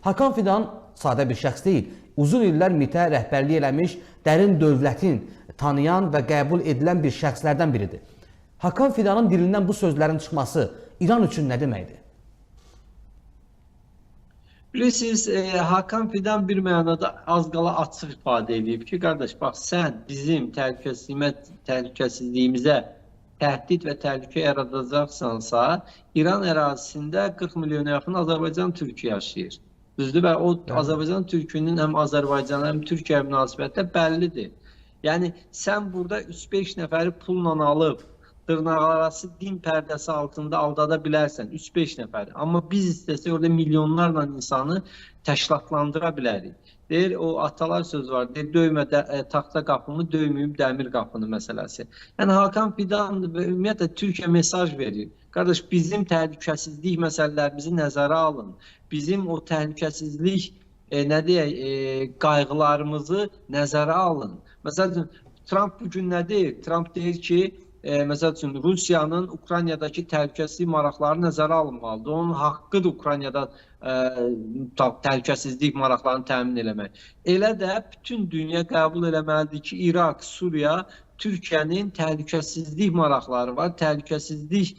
Hakan Fidan sadə bir şəxs deyil. Uzun illər MİT-ə rəhbərlik eləmiş, dərin dövlətin tanıyan və qəbul edilən bir şəxslərdən biridir. Hakan Fidanın dilindən bu sözlərin çıxması İran üçün nə deməkdir? Bilirsiniz, Hakan Fidan bir mənada az qala açıq ifadə edib ki, qardaş, bax, sən bizim təhlükəsizliyimizə təhdid və təhlükə yaradacaqsansa, İran ərazisində 40 milyona yaxın Azərbaycan türkü yaşayır. Düzdür? Və o Azərbaycan türkünün həm Azərbaycana, həm Türkiyə münasibətdə bəllidir. Yəni, sən burada 3-5 nəfəri pulla alıb, dırnaqarası din pərdəsi altında aldada bilərsən 3-5 nəfəri. Amma biz istəsək orada milyonlarla insanı təşkilatlandıra bilərik. Deyir, o atalar sözü var, deyir, döymə taxta qapını, döyməyib dəmir qapını məsələsi. Yəni, Hakan Fidan və ümumiyyətlə Türkiyə mesaj verir. Qardaş, bizim təhlükəsizlik məsələlərimizi nəzərə alın. Bizim o təhlükəsizlik, qayğılarımızı nəzərə alın. Məsəl üçün, Trump bugün nə deyir? Trump deyir ki, məsəl üçün, Rusiyanın Ukraynadakı təhlükəsizlik maraqları nəzərə alınmalıdır. Onun haqqıdır Ukraynada təhlükəsizlik maraqlarını təmin eləmək. Elə də bütün dünya qəbul eləməlidir ki, İraq, Suriya, Türkiyənin təhlükəsizlik maraqları var, təhlükəsizlik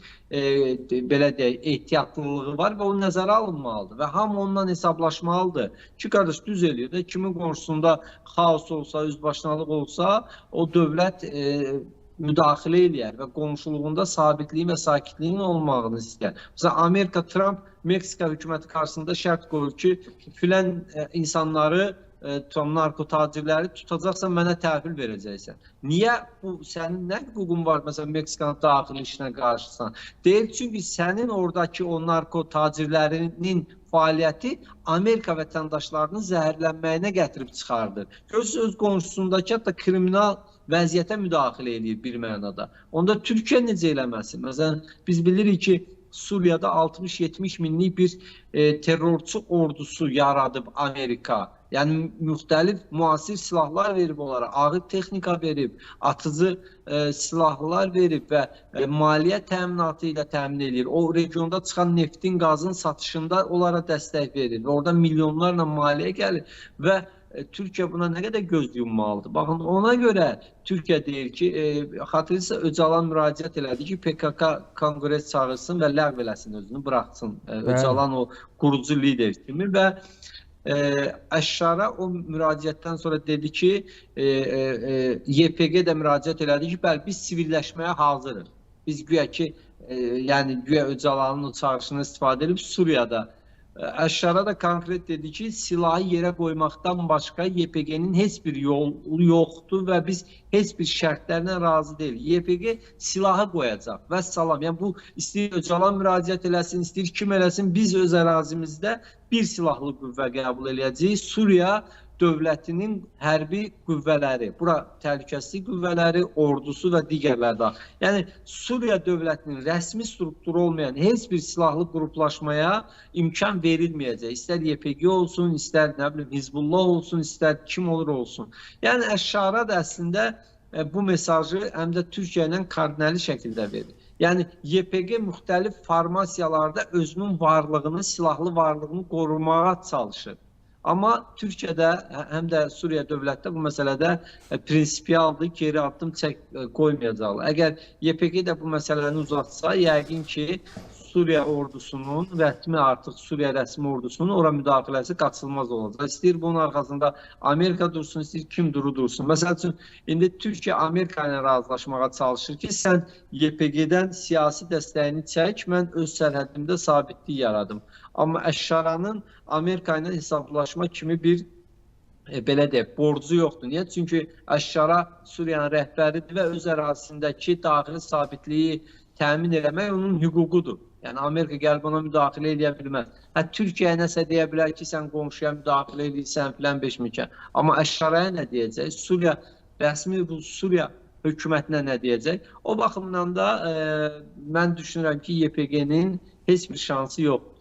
belə deyək, ehtiyatlılığı var və o nəzərə alınmalıdır və hamı ondan hesablaşmalıdır ki, qardaş, düz eləyir də, kimin qonşusunda xaos olsa, özbaşınalıq olsa, o dövlət müdaxilə eləyər və qonşuluğunda sabitliyin və sakitliyin olmağını istəyər. Məsələn, Amerika, Trump Meksika hökuməti qarşısında şərt qoyur ki, filan insanları, narkotacirləri tutacaqsan, mənə təhvil verəcəksən. Niyə bu, sənin nə hüququn var, məsələn, Meksikanın daxili işinə qarşısan? Deyir, çünki sənin oradakı o narkotacirlərinin fəaliyyəti Amerika vətəndaşlarının zəhərlənməyinə gətirib çıxardır. Görürsünüz, öz qonşusundakı hətta kriminal vəziyyətə müdaxilə eləyir bir mənada. Onda Türkiyə necə eləməsin? Məsələn, biz bilirik ki, Suriyada 60-70 minlik bir terrorçu ordusu yaradıb Amerika. Yəni, müxtəlif müasir silahlar verib onlara, ağır texnika verib, atıcı silahlar verib və maliyyə təminatı ilə təmin eləyir. O regionda çıxan neftin, qazın satışında onlara dəstək verir və orada milyonlarla maliyyə gəlir və Türkiyə buna nə qədər göz yummalıdır? Baxın, ona görə Türkiyə deyir ki, xatırlayırsa Öcalan müraciət elədi ki, PKK konqres çağırsın və ləğv eləsin özünü, buraxsın. Öcalan o qurucu lider kimi və Əşşara o müraciətdən sonra dedi ki, YPG də müraciət elədi ki, bəli, biz sivilləşməyə hazırıq. Biz güya ki, yəni güya Öcalanın o çağırışını istifadə edib Suriyada. Əşşara da konkret dedi ki, silahı yerə qoymaqdan başqa YPG-nin heç bir yolu yoxdur və biz heç bir şərtlərlə razı deyilik. YPG silahı qoyacaq. Vəssalam. Yəni, bu istəyir Öcalan müraciət eləsin, istəyir kim eləsin, biz öz ərazimizdə bir silahlı qüvvə qəbul eləyəcəyik. Suriya dövlətinin hərbi qüvvələri, bura təhlükəsizlik qüvvələri, ordusu və digərləri də. Yəni, Suriya dövlətinin rəsmi strukturu olmayan heç bir silahlı qruplaşmaya imkan verilməyəcək. İstər YPG olsun, istər nə bilim, Hizbullah olsun, istər kim olur olsun. Yəni, Əşşara da əslində bu mesajı həm də Türkiyə ilə koordinəli şəkildə verir. Yəni, YPG müxtəlif formasiyalarda özünün varlığını, silahlı varlığını qorumağa çalışır. Amma Türkiyədə, həm də Suriya dövlətdə bu məsələdə prinsipialdır, geri addım qoymayacaqlar. Əgər YPG də bu məsələni uzatsa, yəqin ki, Suriya ordusunun, rəsmi artıq Suriya rəsmi ordusunun ora müdaxiləsi qaçılmaz olacaq. İstəyir bunun arxasında Amerika dursun, istəyir kim duru dursun. Məsəl üçün, indi Türkiyə Amerika ilə razılaşmağa çalışır ki, sən YPG-dən siyasi dəstəyini çək, mən öz sərhəddimdə sabitlik yaradım. Amma Əşşaranın Amerika ilə hesablaşma kimi bir belə deyək, borcu yoxdur. Niyə? Çünki Əşşara Suriyanın rəhbəridir və öz ərazisindəki daxili sabitliyi təmin eləmək onun hüququdur. Yəni, Amerika gəlib ona müdaxilə eləyə bilməz. Hə, Türkiyə nəsə deyə bilər ki, sən qonşuya müdaxilə eləyirsən, filan beşmikən. Amma Əşşaraya nə deyəcək? Suriya, rəsmi bu Suriya hökumətinə nə deyəcək? O baxımdan da mən düşünürəm ki, YPG-nin heç bir şansı yoxdur.